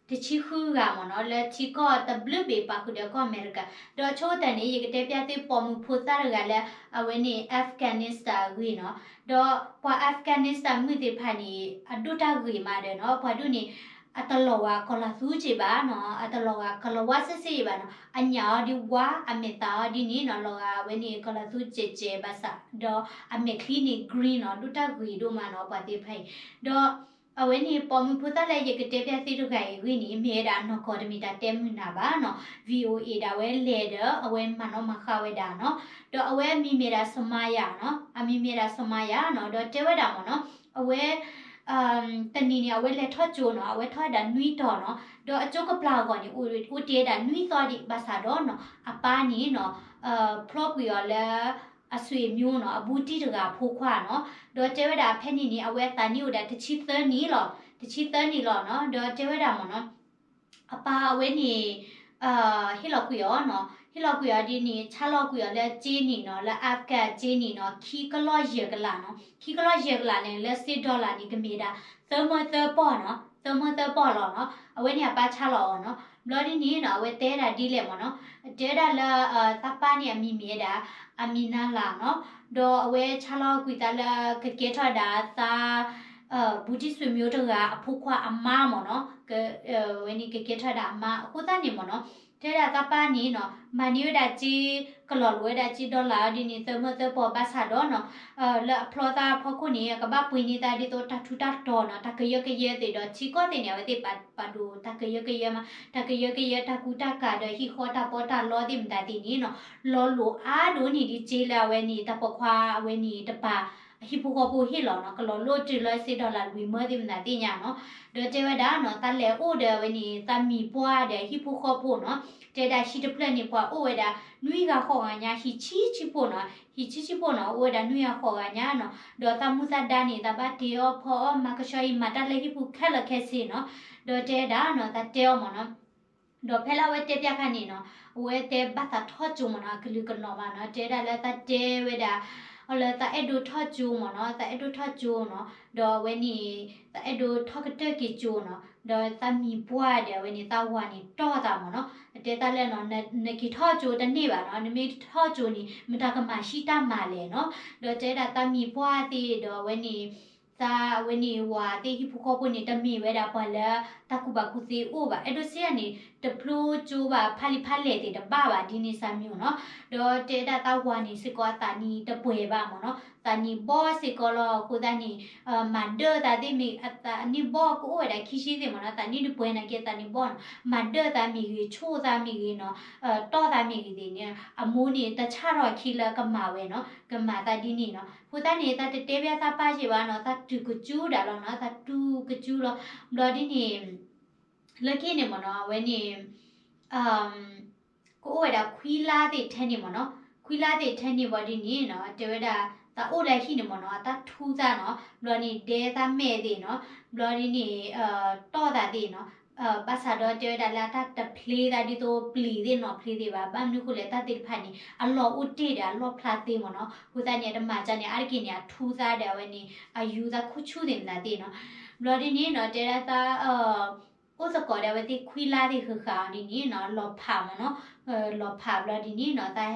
တဆံဃုဂၤမ့ၢ်နီၤ လၢထံကီၢ်တဘျုးဘ့ၣ်ပာ်ဃုာ်ဒီးကီၢ်အမဲရကၤ ဒီးဆိကတၢၢ်န့ၣ် ယကတဲပျၢ်သုပိာ်မုၣ်ဖိသၣ်တဂၤလၢ အဝဲန့ၣ် Afghanistan အဂ့ၢ်နီၤ ဒီးပှၤ Afghanistan မုၣ်သ့ၣ်တဖၣ်န့ၣ် အဒိၣ်တၢ်ဂ့ၤမးဒီးနီၤ ပှၤဒိၣ်န့ၣ် အတလီၤဂာ်ကီၤလၤသူက့ဘၣ်နီၤ အတလီၤဂာ်ကီၤလၤဝါစ့ၢ်စ့ၢ်ဘၣ်နီၤ အညၣ်အီၤဒ်ဝါ အမဲာ်သၣ်အီၤဒ်န့ၣ်နီၤ လီၤဂာ်အဝဲန့ၣ် ကီၤလၤသူကဲးကဲးဘၣ်ဆၣ် ဒီးအမဲာ်ချံန့ၣ် green နီၤ ဒိၣ်တၢ်ဂ့ၤဒိၣ်မးနီၤ ပှၤသ့ၣ်တဖၣ်အံၤ ဒီး အဝဲန့ၣ် ပိာ်မုၣ်ဖိသၣ်လၢယကတဲပျၢ်သုတဂၤအံၤအဂ့ၢ်န့ၣ် မ့ၢ်ဝဲဒၣ်နီၢ်ကီၢ်တမ့ၢ်တၢ်တဲမုာ်နၤဘၣ်နီၤ VOA ဒၣ်ဝဲလဲၤဒီး အဝဲမၤနီၣ်မၤဃါဝဲဒၣ်နီၤ ဒီးအဝဲအမံၤမ့ၢ်ဒၣ် Sumaya နီၤ အမံၤမ့ၢ်ဒၣ် Sumaya နီၤ ဒီးတဲဝဲဒၣ်မ့ၢ်နီၤ အဝဲ တနံၤန့ၣ် အဝဲလဲၤထီၣ်ကၠိနီၤ အဝဲထီၣ်ဝဲဒၣ်နွံတီၤနီၤ ဒီးအကၠိကပျၢ်အဂီၢ်န့ၣ် အိၣ်တ့ၢ်ဝဲဒၣ်နွံသီဒံး ဘၣ်ဆၣ်ဒီးနီၤ အပၢ်န့ၣ်နီၤ ဖျီကွံာ်အီၤလၢ အဆွေမျိုးနီၤ အဘူးတံၢ်တဂၤအဖိခွါနီၤ ဒီးတဲဝဲဒၣ်ဖဲန့ၣ်န့ၣ် အဝဲအသးနံၣ်အိၣ်ဒၣ်တဆံသၢနံၣ်လီၤ တဆံသၢနံၣ်လီၤနီၤ ဒီးတဲဝဲဒၣ်မ့ၢ်နီၤ အပၢ်အဝဲန့ၣ် ဟ့ၣ်လီၤကွံာ်အီၤနီၤ ဟ့ၣ်လီၤကွံာ်အီၤဒ်န့ၣ် ဆါလီၤကွံာ်အီၤလၢကၠ့နံၣ်နီၤ လၢ Afghan ကၠ့နံၣ်နီၤ ခံကလီၢ်ယဲၢ်ကလးနီၤ ခံကလီၢ်ယဲၢ်ကလးန့ၣ် လၢစ့ dollar န့ၣ် ကမ့ၢ်ဒၣ် သၢမၢသၢပီၢ်နီၤ သၢမၢသၢပီၢ်လီၤနီၤ အဝဲန့ၣ်အပၢ်ဆါလီၤအီၤနီၤ ဘျီဒ်န့ၣ်နီၤ အဝဲတဲဒၣ်ဒ်လဲၣ်မ့ၢ်နီၤ တဲဒၣ်လၢ သးပၢ်န့ၣ်အမံၤမ့ၢ်ဝဲဒၣ် အမံၤနါလၢ်နီၤ ဒီးအဝဲဆါလီၤကွံာ်သးလၢကကဲထီၣ်ဝဲဒၣ်သး ဘူးတံၢ်ဆွေမျိုးတဂၤအဖိခွါအမါမ့ၢ်နီၤ ဝဲန့ၣ်ကကဲထီၣ်ဝဲဒၣ်အမါ အဃိသတးန့ၣ်မ့ၢ်နီၤ တဲဒၣ်သးပၢ်န့ၣ်နီၤ မၤန့ၢ်ဝဲဒၣ်စ့ ကလီၤလိာ်ဝဲဒၣ်စ့ dollar ဒ်န့ၣ် သၢမၢသၢပီၤ ဘၣ်ဆၣ်ဒီးနီၤ လၢအဖျီသးအဖီခိၣ်န့ၣ် အကဘၣ်ပှ့ၤန့ၢ်သးဒ်သိးတၢ်ထူးတၢ်တီၤနီၤ တၢ်ကယၢကယဲသ့ၣ်ဒီး ထံကီၢ်သ့ၣ်န့ၣ် အဝဲသ့ၣ်ပာ်ဒိၣ်တၢ်ကယၢကယဲမး တၢ်ကယၢကယဲ တၢ်ကူတၢ်ကၤဒီးဟံၣ်ဃီတၢ်ပီးတၢ်လီသ့ၣ်မတၤသ့ၣ်န့ၣ်နီၤ လီၤလိာ်အါဒိၣ်န့ၣ်ဒ်စ့လၢအဝဲန့ၣ် တၢ်ပိာ်ခွါအဝဲန့ၣ်တပၤ အဟံၣ်ဖိဃီဖိဟ့ၣ်လီၤနီၤ ကလီၤလိာ်တုၤလၢစ့ dollar လွံၢ်မၢသ့ၣ်မတၤသ့ၣ်ညါနီၤ ဒီးတဲဝဲဒၣ်နီၤ သးလဲၤအိၣ်ဒီးအဝဲန့ၣ် သးမံၤပှၢ်ဒီးဟံၣ်ဖိဃီဖိနီၤ တဲဒၣ်ဟံၣ်တဖျၢၣ်န့ၣ် ပှၤအိၣ်ဝဲဒၣ် နွံဂၤဃိးဂၤညါ ဟံၣ်ဆံဆံဖိနီၤ ဟံၣ်ဆံဆံဖိနီၤ အိၣ်ဝဲဒၣ်နွံဂၤဃိးဂၤညါနီၤ ဒီးသးမူသးဒါန့ၣ် သးဘၣ်တဲအီၤဖီအီၣ် မၤကဆှီအံၤ မၤတၢ်လၢဟံၣ်ပူၤခဲလၢာ်ခဲဆ့နီၤ ဒီးတဲဒၣ်နီၤ သးတဲအီၤမ့ၢ်နီၤ ဒီးဖဲလၢအဝဲတဲပျၢ်ခါန့ၣ်နီၤ အဝဲတဲဘၣ်သးထီၣ်ကၠိမ့ၢ်နီၤ အကလုာ်ကနီၤမးနီၤ တဲဒၣ်လၢသးတဲဝဲဒၣ် အီၤလၢသးအဲၣ်ဒိးထီၣ်ကၠိမ့ၢ်နီၤ သးအဲၣ်ဒိးထီၣ်ကၠိနီၤ ဒီးအဝဲန့ၣ် သးအဲၣ်ဒိးထီၣ်ကတၢၢ်က့ၤကၠိနီၤ ဒီးသးမံၤပှၢ်ဒီးအဝဲန့ၣ် သးဝၤန့ၣ်တီၢ်သးမ့ၢ်နီၤ တဲသးလၢနီၤ နက့ၤထီၣ်ကၠိတန့ၢ်ဘၣ်နီၤ နမ့ၢ်ထီၣ်ကၠိန့ၣ် မတၤကမၤဟံၣ်တၢ်မၤလဲၣ်နီၤ ဒီးတဲဒၣ်သးမံၤပှၢ်သ့ၣ်ဒီးအဝဲန့ၣ် သးအဝဲန့ၣ်ဝၤသ့ၣ်ဟံၣ်ဖိဃီဖိန့ၣ် တမ့ၢ်ဝဲဒၣ်ပှၤလၢတၢ်ကူၣ်ဘၣ်ကူၣ်သ့အိၣ်ဘၣ် အဲၣ်ဒိးစ့ယၤန့ၣ် တဖျိကၠိဘၣ် ဖးလံာ်ဖးလဲၢ်သ့ၣ်တဘၣ်ဘၣ် ဒ်န့ၣ်စၢ်မံၤနီၤ ဒီးတဲဒၣ်သးဝၤန့ၣ်စ့ၢ်ကီး အသးနံၣ်တပှဲၤဘၣ်မ့ၢ်နီၤ သးနံၣ်ဘီစ့ၢ်ကီးလီၤ အဃိသတးန့ၣ် မၤဒၢၣ်သးသ့ၣ်မ့ၢ် အသးနံၣ်ဘီကအိၣ်ဝဲဒၣ်ခံဆံသ့ၣ်မ့ၢ်နီၤ သးနံၣ်တပှဲၤနာ်က့ သးနံၣ်ဘီနီၤ မၤဒၢၣ်သးမ့ၢ်ဂ့ၤ ဆိၣ်သးမ့ၢ်ဂ့ၤနီၤ တီၢ်သးမ့ၢ်ဂ့ၤသ့ၣ်န့ၣ် အမိၢ်န့ၣ် တဆၣ်ထီၣ်အခံလၢကမၤဝဲနီၤ ကမၤသးဒ်န့ၣ်နီၤ အဃိသတးန့ၣ် သးတတဲဘၣ်သးပၢ်က့ဘၣ်နီၤ သးတူၢ်ကစူၤဒၣ်လီၤနီၤ သးတူၢ်ကစူၤလီၤ ဘျီဒ်န့ၣ် လၢခံန့ၣ်မ့ၢ်နီၤ အဝဲန့ၣ် ကအိၣ်ဝဲဒၣ်ခွံလါသ့ၣ်ထဲန့ၣ်မ့ၢ်နီၤ ခွံလါသ့ၣ်ထဲန့ၣ်ဘၣ်ဒ်န့ၣ်နီၤ တဲဝဲဒၣ် သးအိၣ်လၢဟံၣ်န့ၣ်မ့ၢ်နီၤ တၢ်ထူသးနီၤ ဘျီန့ၣ် ဒဲသးမဲာ်သ့ၣ်နီၤ ဘျီဒ်န့ၣ် တီၢ်သးသ့ၣ်နီၤ ဘၣ်ဆၣ်ဒီးတဲဝဲဒၣ်လၢအတၢ်တဖျ့သးဒ်သိးပျံၤသ့ၣ်နီၤဖျ့သ့ၣ်ဘၣ် ဘၣ်မနုၤဃိလဲၣ် တၢ်သ့ၣ်တဖၣ်န့ၣ် အလီၢ်အိၣ်တ့ၢ်ဒီးအလီၢ်ဖျါသ့မ့ၢ်နီၤ အဃိသတးန့ၣ် အတမၤကန့ၣ် အါတက့ၢ်န့ၣ် အထူသးဒီးအဝဲန့ၣ် အယူသးခိၣ်ဆူၣ်သ့ၣ်မတၤသ့ၣ်နီၤ ဘျီဒ်န့ၣ်နီၤ တဲဒၣ်သး အိၣ်သကိးဒီးအဝဲသ့ၣ်ခွံလါသ့ၣ်ဃၣ်ဃၣ်အီၤဒ်န့ၣ်နီၤ လီၤဖးမ့ၢ်နီၤ လီၤဖးဘျီဒ်န့ၣ်နီၤ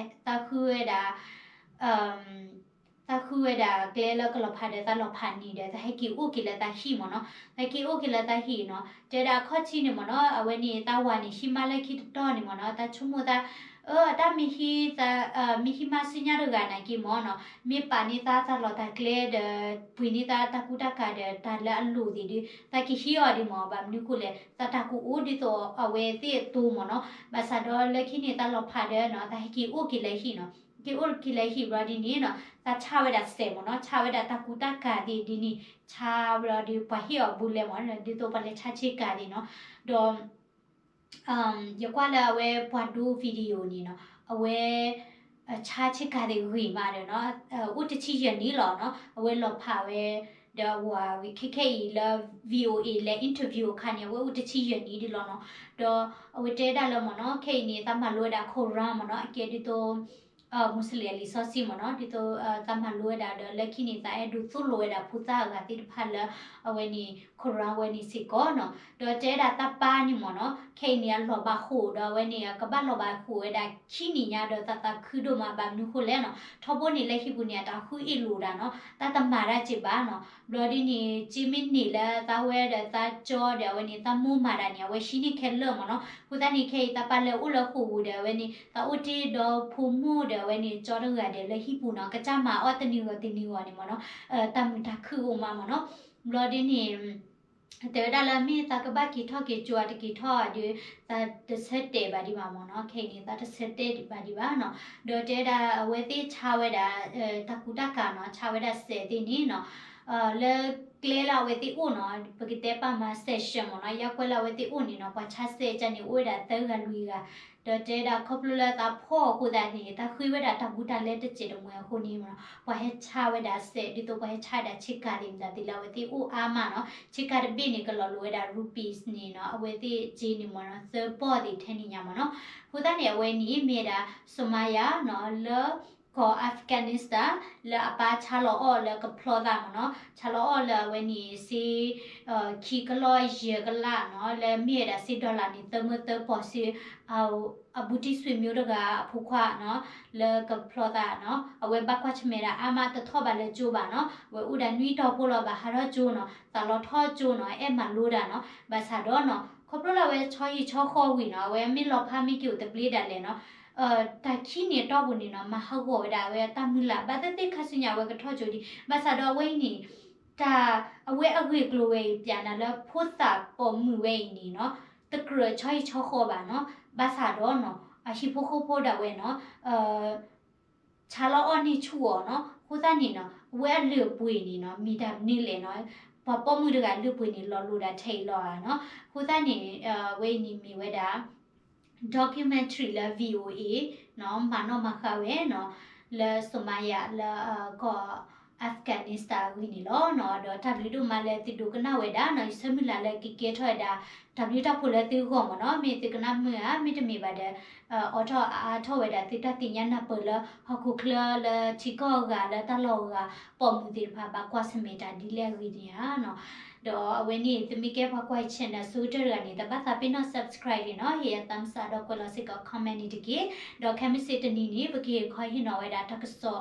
သးဃုဝဲဒၣ် သးဃုဝဲဒၣ်ကျဲလၢကလီၤဖးဒီး သးလီၤဖးန့ၣ်ဒီး သးဟဲက့ၤအိၣ်က့ၤလၢသးဟံၣ်မ့ၢ်နီၤ သးက့ၤအိၣ်က့ၤလၢသးဟံၣ်နီၤ တဲဒၣ်အခီၣ်ထံးန့ၣ်မ့ၢ်နီၤ အဝဲန့ၣ် သးဝၤန့ၣ် ဟံးမါလၢခံတတီၤန့ၣ်မ့ၢ်နီၤ သးဆိကမိၣ်သး အတၢ်မ့ၢ်ဟံး မ့ၢ်ဟံးမါဆူညါတဂၤနာ်က့မ့ၢ်နီၤ မ့ၢ်ပာ်န့ၢ်သးတၢ်လီၢ်တၢ်ကျဲဒီး ပှ့ၤန့ၢ်သးတၢ်ကူတၢ်ကၤဒီးတၢ်လၢအလိၣ်သ့ၣ်ဒီး သးကဟံးအီၤဒ်မ့ၢ် ဘၣ်မနုၤဃိလဲၣ် သးတၢ်ကူအိၣ်ဒ်သိးအဝဲသ့ၣ်အသိးမ့ၢ်နီၤ ဘၣ်ဆၣ်ဒီးလၢခံန့ၣ် သးလီၤဖးဒီးနီၤ သးဟဲက့ၤအိၣ်က့ၤလၢဟံၣ်နီၤ က့ၤအိၣ်က့ၤလၢဟံၣ်ဘျီဒ်န့ၣ်နီၤ သးဆါဝဲဒၣ်စဲးမ့ၢ်နီၤ ဆါဝဲဒၣ်တၢ်ကူတၢ်ကၤသ့ၣ်ဒ်န့ၣ် ဆါဘျီဒီးပှၤဟ့ၣ်အီၤဘူးလဲမ့ၢ် ဒ်သိးပှၤလဲၤဆါဆ့ကၤသ့ၣ်နီၤ ဒီး ယကွၢ်လၢအဝဲပှၤဒိ video န့ၣ်နီၤ အဝဲ ဆါဆ့ကၤသ့ၣ်ဂ့ၤမးဒီးနီၤ အိၣ်တဆံယဲၢ်နံၣ်လီၤနီၤ အဝဲလီၤဖးဝဲ ဒီးအဝၤဝံၤခဲခဲအံၤလၢ VOA လၢ interview အခါန့ၣ် အဝဲအိၣ်တဆံယဲၢ်နံၣ်ဒ်လီၤနီၤ ဒီးအဝဲတဲဒၣ်လၢမ့ၢ်နီၤ ခဲအံၤန့ၣ် သးမၤလိဝဲဒၣ် Quran မ့ၢ်နီၤ အကဲဒ်သိး Muslim အလံာ်စီဆှံမ့ၢ်နီၤ ဒ်သိး သးမၤလိဝဲဒၣ်ဒီးလၢခံန့ၣ် သးအဲၣ်ဒိးသိၣ်လိဝဲဒၣ်ဖိသၣ်အဂၤသ့ၣ်တဖၣ်လၢ အဝဲန့ၣ် Quran ဝဲန့ၣ်စ့ၢ်ကီးနီၤ ဒီးတဲဒၣ်သးပၢ်န့ၣ်မ့ၢ်နီၤ ခဲအံၤန့ၣ် အလီၤဘၣ်ဃိာ်ဒီးအဝဲန့ၣ် ကဘၣ်လီၤဘၣ်ဃိာ်ဝဲဒၣ်ခံနံၣ်ညါဒီးသးသးခုဒိၣ်မး ဘၣ်မနုၤဃိလဲၣ်နီၤ ထီဘိန့ၣ်လၢဟံၣ်ပူၤန့ၣ် အတၢ်ဃုအ့ၣ်လိာ်ဒၣ်နီၤ တၢ်တမၤတၢ်စ့ၢ်ဘၣ်နီၤ ဘျီဒ်န့ၣ် စ့မ့ၢ်န့ၢ်လၢသးဝဲဒီးသးကၠီဒီးအဝဲန့ၣ် သးမိၢ်မၤတၢ်န့ၣ် အဝဲဟံးန့ၢ်ခဲလၢာ်မ့ၢ်နီၤ အဃိသတးန့ၣ် ခဲအံၤသးပၢ်လဲၤအိၣ်လၢဃိာ်ပူၤဒီးအဝဲန့ၣ် သးအိၣ်တ့ၢ်ဒီးဖိမုၣ်ဒီးအဝဲန့ၣ် ကၠီတဂၤဒီးလၢဟံၣ်ပူၤနီၤ ကစၢ်မၤအီၣ်တနံၤဂီၤတနံၤဂီၤန့ၣ်မ့ၢ်နီၤ တၢ်မုာ်တၢ်ခုၣ်အိၣ်မးမ့ၢ်နီၤ ဘျီဒ်န့ၣ် တဲဝဲဒၣ်လၢမ့ၢ်သးကဘၣ်က့ၤထီၣ်က့ၤကၠိအတက့ၤထီၣ်ဒီး သးတဆၢတဲာ်ဘၣ်ဒံးဘၣ်မ့ၢ်နီၤ ခဲအံၤန့ၣ် သးတဆၢတဲာ်ဘၣ်ဒံးဘၣ်နီၤ ဒီးတဲဝဲဒၣ်အဝဲသ့ၣ်ဆါဝဲဒၣ် တၢ်ကူတၢ်ကၤနီၤ ဆါဝဲဒၣ်စဲးသ့ၣ်န့ၣ်နီၤ လၢကျဲလၢအဝဲသ့ၣ်အိၣ်နီၤ ပကတဲပာ်မး section မ့ၢ်နီၤ ယၢ်ကွဲးလၢအဝဲသ့ၣ်အိၣ်န့ၣ်နီၤ ပှၤဆါစဲးကန့ၣ် အိၣ်ဝဲဒၣ်သၢဂၤလွံၢ်ဂၤ ဒီးတဲဒၣ်ခီဖျိလၢသးဖှီၣ်အဃိသတးန့ၣ် တၢ်ဃ့ဝဲဒၣ်တၢ်ကူတၢ်လဲတစဲးတမှဲၤအဃိန့ၣ်မ့ၢ်နီၤ ပှၤဟဲဆါဝဲဒၣ်စဲး ဒ်သိးပှၤဟဲဆါဝဲဒၣ်ဆ့ကၤသ့ၣ်မတၤသ့ၣ်လၢအဝဲသ့ၣ်အိၣ်အါမးနီၤ ဆ့ကၤတဘ့ၣ်န့ၣ် ကလီၤလိာ်ဝဲဒၣ် rupees န့ၣ်နီၤ အဝဲသ့ၣ်စ့န့ၣ်မ့ၢ်နီၤ သၢပီၢ်သ့ၣ်ထဲန့ၣ်ညါမ့ၢ်နီၤ အဃိသတးန့ၣ် အဝဲန့ၣ်မ့ၢ်ဝဲဒၣ် Sumaya နီၤ လၢကီၢ် Afghanistan လၢအပၢ်ဆါလီၤအီၣ်လၢကဖျီသးမ့ၢ်နီၤ ဆါလီၤအီၣ်လၢအဝဲန့ၣ်စ့ ခံကလီၢ်ယဲၢ်ကလးနီၤ လၢမ့ၢ်ဝဲဒၣ်စ့ dollar န့ၣ် သၢမၢသၢပီၢ်စ့ အဘူးတံၢ်ဆွေမျိုးတဂၤအဖိခွါနီၤ လၢကဖျီသးနီၤ အဝဲဘၣ်ကွၢ်ဆၢၣ်မဲာ်ဒၣ်အါမး တထီၣ်ဘၣ်လၢကၠိဘၣ်နီၤ အဝဲအိၣ်ဒၣ်နွံတီၤဖိလီၤ ဘၣ်ဟးထီၣ်ကၠိနီၤ သးလီၤထီၣ်ကၠိနီၤ အဲၣ်မၤလိဒၣ်နီၤ ဘၣ်ဆၣ်ဒီးနီၤ ခီဖျိလၢအဝဲဆီဟံၣ်ဆီဃီဝံၤနီၤ အဝဲမ့ၢ်လီၤဖးမ့ၢ်က့ၤအိၣ်သဘျ့ဒၣ်လဲာ်နီၤ တၢ်ခံန့ၣ်အတီၢ်ပူၤန့ၣ်နီၤ မၤဟးဂီၤဝဲဒၣ်အဝဲအတၢ်မုၢ်လၢ် ဘၣ်သ့ၣ်သ့ၣ်ခါဆူညါအဝဲကထီၣ်ကၠိဒံး ဘၣ်ဆၣ်ဒီးအဝဲအံၤန့ၣ် တၢ်အဝဲအဂ့ၢ်အကျိၤဝဲအံၤ ပျးနၤလၢဖိသၣ်ပိာ်မုၣ်ဝဲအံၤန့ၣ်နီၤ တကြၢးဆီဟံၣ်ဆီဃီဘၣ်နီၤ ဘၣ်ဆၣ်ဒီးနီၤ အဟံၣ်ဖိဃီဖိဒၣ်ဝဲနီၤ ဆါလီၤအီၣ်န့ၢ်ဆူၣ်အီၤနီၤ အဃိသတးန့ၣ်နီၤ အဝဲအလုၢ်အပှ့ၤန့ၣ်နီၤ မ့ၢ်တၢ်မနုၤလဲၣ်နီၤ ပှၤပိာ်မုၣ်တဂၤလုၢ်ပှ့ၤန့ၣ် လီၤလိၤဒၣ်ထဲအံၤလီၤဧါနီၤ အဃိသတးန့ၣ် အဝဲအံၤန့ၣ်မ့ၢ်ဝဲဒၣ် documentary လၢ VOA နီၤ မၤနီၣ်မၤဃါဝဲနီၤ လၢ Somalia လၢကီၢ် Afghanistan အဂ့ၢ်န့ၣ်လီၤနီၤ ဒီးတၢ်ဘျုးဒိၣ်မးလၢသုဒိကနၣ်ဝဲဒၣ်နီၤ ယဆၢမုၢ်လၢ်လၢကကဲထီၣ်ဝဲဒၣ် တၢ်ဘျုးတၢ်ဖှိၣ်လၢသုဂီၢ်မ့ၢ်နီၤ မ့ၢ်သုကနၣ်မုာ်ဧါ မ့တမ့ၢ်ဘၣ်ဒီး အိးထီၣ်အါထီၣ်ဝဲဒၣ်သုတၢ်သ့ၣ်ညါနၢ်ပၢၢ်လၢဟီၣ်ခိၣ်ချၢလၢထံကီၢ်အဂၤလၢတၢ်လီၢ်အဂၤ ပိာ်မုၣ်သ့ၣ်တဖၣ်ဘၣ်ကွၢ်ဆၢၣ်မဲာ်တၢ်ဒ်လဲၣ်အဂ့ၢ်န့ၣ်ဧါနီၤ ဒီးအဝဲန့ၣ် သုမ့ၢ်ကဲပှၤကွၢ် channel အဆိကတၢၢ်တဂၤန့ၣ် တဘၣ်သးပ့ၤနီၣ် subscribe န့ၣ်နီၤ ဟ့ၣ်ယၤ thumbs up ဒီးကွဲးလီၤစ့ၢ်ကီး comment န့ၣ်တက့ၢ်. ဒီးခဲမုၢ်ဆ့ၣ်တနံၤန့ၣ် ပကဟ့ၣ်ခီဟ့ၣ်နီၤဝဲဒၣ်တၢ်ကစီၣ်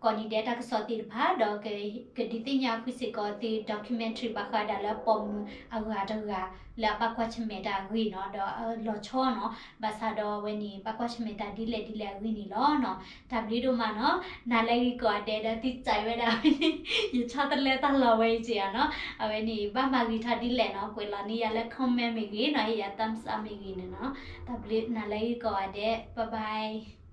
ကိးနံၤဒဲးတၢ်ကစီၣ်သ့ၣ်တဖၣ် ဒီးကဒုးသ့ၣ်ညါဃုာ်စ့ၢ်ကီးသု documentary ဘၣ်ဃးဒၣ်လၢပိာ်မုၣ်အဂၤတဂၤ လၢအဘၣ်ကွၢ်ဆၢၣ်မဲာ်တၢ်အဂ့ၢ်နီၤ ဒီးလီၤဆီနီၤ ဘၣ်ဆၣ်ဒီးအဝဲန့ၣ် ဘၣ်ကွၢ်ဆၢၣ်မဲာ်တၢ်ဒ်လဲၣ်ဒ်လဲၣ်အဂ့ၢ်န့ၣ်လီၤနီၤ တၢ်ဘျုးဒိၣ်မးနီၤ နၤလၢဂ့ၤကိးဂၤဒဲးဒီးသုစံးဝဲဒၣ်ဝဲန့ၣ် ယဆီတလဲတၢ်လီၤဝဲအံၤက့ၤဧါနီၤ အဝဲန့ၣ် ဘၣ်မၤဂ့ၤထီၣ်ဒ်လဲၣ်နီၤ ကွဲးလီၤန့ၢ်ယၤလၢ comment မ့ၢ်ဂ့ၤနီၤ ဟ့ၣ်ယၤ thumbs up မ့ၢ်ဂ့ၤန့ၣ်နီၤ တၢ်ဘျုးနၤလၢဂ့ၤကိးဂၤဒဲး bye bye